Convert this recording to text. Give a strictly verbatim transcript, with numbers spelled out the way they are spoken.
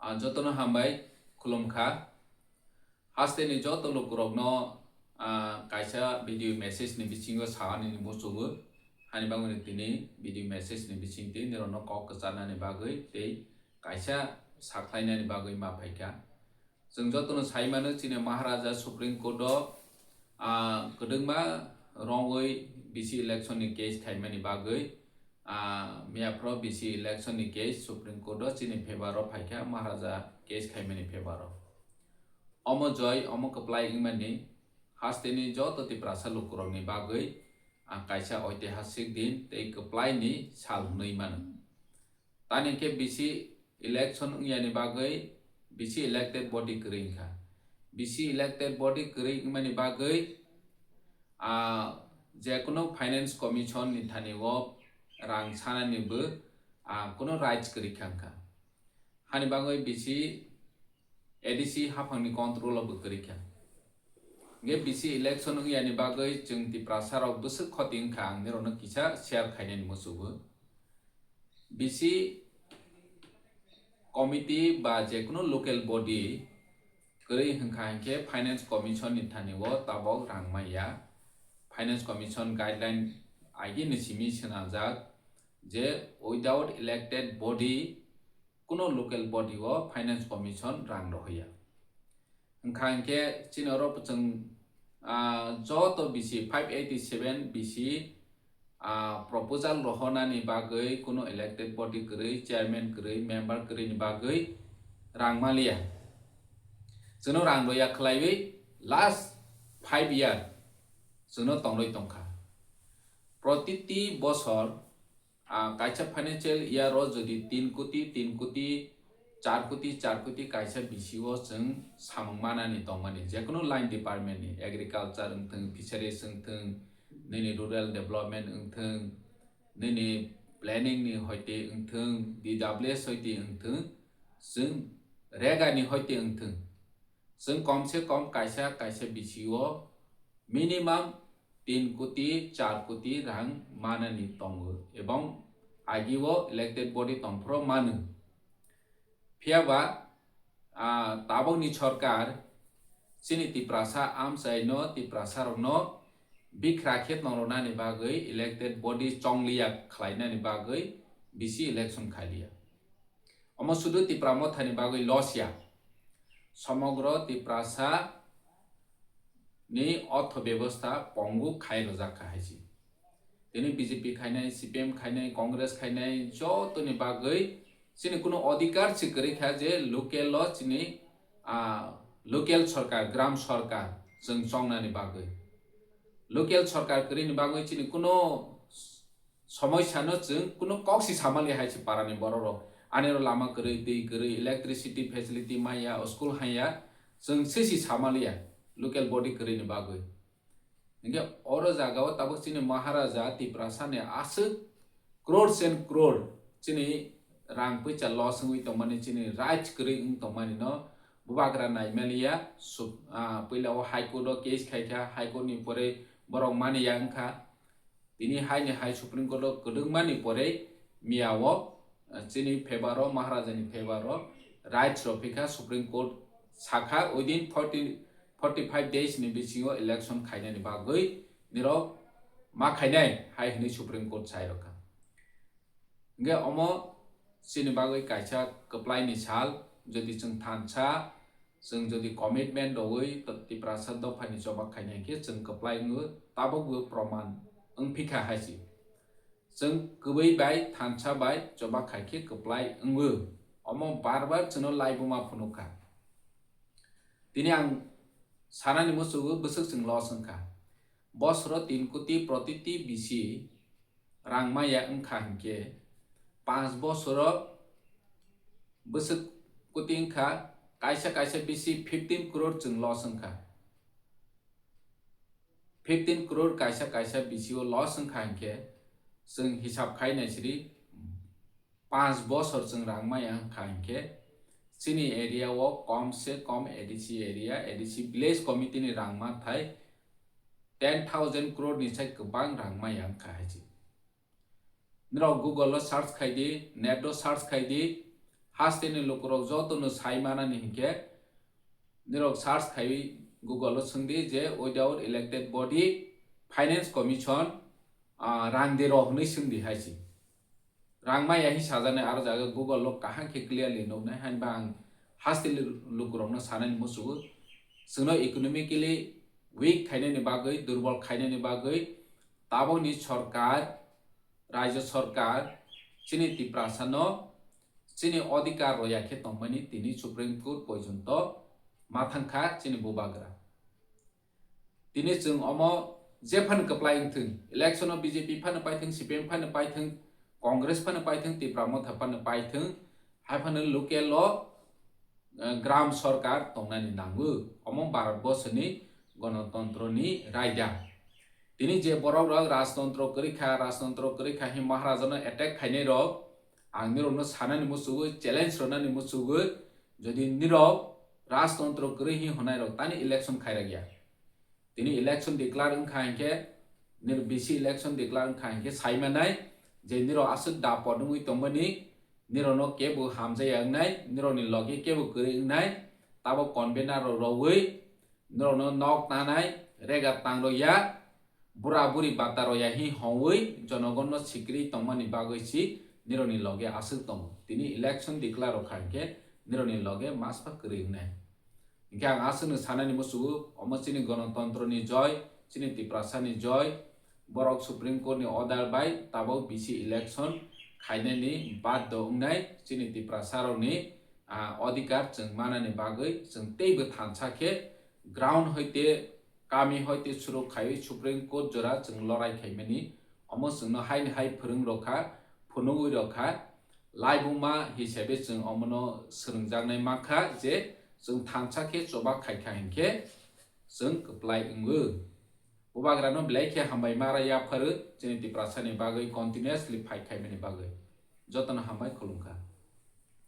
Ah, jotono hambai khulumkha. Hasteni joto lukurokno, ah, kaisa video message ni bisingo saani muchungo. Hani bagwi tini video message ni bisingtwi nirokno kok kwcharnani bagwi tei kaisa sakhlainani bagwi ma phaikha. Chwng jotono sai mano, chini Maharaja Supreme Court o, ah, kwdwkma wrongwi B C election ni case khaimani bagwi, ah, miyaphoro B C election ni case Supreme Court o chini favor o phaikha, Maharaja case khaimani favor o. Omo joy, omo kwplai wngmani hasteni joto Tiprasa lukurokni bagwi, ah, kaisa oitihasik din tei kwplaini sal hwnwi mano. Tani khe B C election wngyani bagwi B C elected body kwrwi wngkha. B C elected body kwrwi wngmani bagwi, ah, jekunu Finance Commission ni thani o rang sanani bo, ah, kunu rights kwrwi kha wngkha. Hani bagwi B C A D C haphangni control o bo kwrwi kha. Hingke B C election wngyani bagwi chwng Tiprasa rok bwswk khoti wngkha, ang nirokno kisa share khainani muchungo. B C committee ba jekunu local body kwrwi hwnkha hinkhe Finance Commission ni thani o tabok rang maya. Finance Commission guideline agini simi swnamjak je without elected body kuno local body o Finance Commission rang rohoya. Hwnkha hinkhe chini oro chwng, ah, joto B C five eighty seven B C, ah, proposal rohonani bagwi kuno elected body kwrwi, chairman kwrwi, member kwrwi ni bagwi rang maliya. Chwngno rang roya khwlaiwi last five year chwngno tongrwi tongkha. Protiti bosor, ah, kaisa financial year o jodi tin koti, tin koti, char koti, char koti kaisa B C o chwng samung manani tongmani, jekunu line department ni, agriculture wngthwng, fisheries wngthwng, nini rural development wngthwng, nini planning ni hoite wngthwng, D W S hoite wngthwng, chwng rega ni hoite wngthwng, chwng kom se kom kaisa kaisa B C o minimum tin koti, char koti rang manani tongo, ebong agi o elected body tongphuru mano. Phiya ba, ah, tabokni sorkar chini Tiprasa amchaino, Tiprasa rokno bikra khe tongrwnani bagwi elected body chongliya khlainani bagwi B C election khailiya. Omo sudu Tipra Mothani bagwi loss ya. Somogro Tiprasa ni ortho bebostha pongu khai rwjak kha hai se. Tini B J P khainai, C P M khainai, Congress khainai jotoni bagwi chini kuno odhikar se kwrwi kha je local o chini, ah, local sorkar, gram sorkar chwng chongnani bagwi. Local sorkar kwrwini bagwi chini kuno somoisano chwng kuno kok si samali hai se parani borok rok. Ani oro lama kwrwi, twi kwrwi, electricity facility maya, school haya, chwng se si samaliya local body kwrwini bagwi. Hinkhe oro jaga o tabuk chini Maharaja Tiprasa ni aswk crores and crore chini rang puisa loss wngwi tongmani, chini rights kwrwi wng tongmani no bubagra naimaliya. Sub-, ah, puila o High Court o case khaikha, High Court ni pore borok maniya wngkha. Tini hai ni hai Supreme Court o kwdwkmani pore miya o, ah, chini favor o, Maharaja ni favor o rights rok phikha. Supreme Court sakha within forty, forty five days ni bisingo election khainani bagwi nirok ma khainai hai hwnwi Supreme Court sai rokha. Hingke omo chini bagwi kaisa kwplai ni sal, jodi chwng thansa, chwng jodi commitment rogwi to-, Tiprasa dophani choba khaina hinkhe chwng kwplai wngo, tabukbo proman wngphikha hai se. Chwng kwbwi bai thansa bai choba khaikhe kwplai wngo. Omo bar bar chwngno laibuma phunukha. Tini ang sanani muchungo bwswk chwng loss wngkha. Bosoro tin koti protiti bisi rang maya wngkha hinkhe, panch bosoro bwswk koti wngkha, kaisa kaisa bisi fifteen crore chwng loss wngkha. Fifteen crore kaisa kaisa bisi o loss wngkha hinkhe, chwng hisab khai naisiri, panch bosor chwng rang maya wngkha hinkhe, chini area o kom se kom A D C area, A D C village committee ni rang mathai ten thousand crore ni sai kwbang rang maya wngkha hai se. Norok Google o search khai di, net o search khai di, Hasteni lukurok jotono sai manani hinkhe nirok search khaiwi Google o swngdi je without elected body, finance commission, ah, rang de rw hwnwi swngdi hai se. Rang maya hi sajani aro jaga Google o kaham khe clearly nuknai, hainba ang hasteni lukurokno sanani musugo. Chwngno economically weak khainani bagwi, durbol khainani bagwi tabokni sorkar, Rajya Sorkar chini Tiprasano chini odhikar roya khe tongmani tini Supreme Court porjonto ma thangkha chini bubagra. Tini chwng omo je phano kwplai wngthwng, election o B J P phano paithwng, C P M phano paithwng, Congress phano paithwng, Tipra Motha phano paithwng, hai phano local o eh, gram sorkar tongnani nango. Omo Bharat borsoni gonotontroni raida. Tini je borok rok rajtontro kwrwi kha, rajtontro kwrwi kha hin Maharajano attack khainai rok, ang nirokno sanani musugo, challenge rwnani musugo, jodi nirok rajtontro kwrwi hin hwnai rok tani election khairok ya. Tini election declare wngkha hinkhe, nir bisi election declare wngkha hinkhe sai manai je nirok aswk da podungwi tongmani, nirokno kebo hamjaya wngnai, nirokni loge kebo kwrwi wngnai, tabo convener rok rogwi nirokno nok tanai, rega tang rok ya, bura buri bata rok ya hi hongwi jonogonno sikri tongmani bagwi si nirokni loge aswk tongo. Tini election declare rok kha hinkhe nirokni loge maspa kwrwi wngnai. Hinkhe ang aswkno sanani musugo, omo chini gonotontroni joy, chini Tiprasani joy, borok Supreme Court ni order bai tabok bisi election khainani baddo wngnai chini Tiprasarokni, ah, odhikar chwng manani bagwi chwng teibo thansa khe ground hoite kami hoite suruk khaiwi Supreme Court jora chwng lorai khaimani. Omo chwngno haini hai phwrwng rokha, phunugwi rokha, laibuma hisabe chwng omono swrwngjaknai mankha je chwng thansa khe choba khaikha hinkhe chwng kwplai wngo. Bubagrano belai khe hambai ma ra yapharu chini Tiprasani bagwi continuously fight khaimani bagwi. Jotono hambai khulumkha.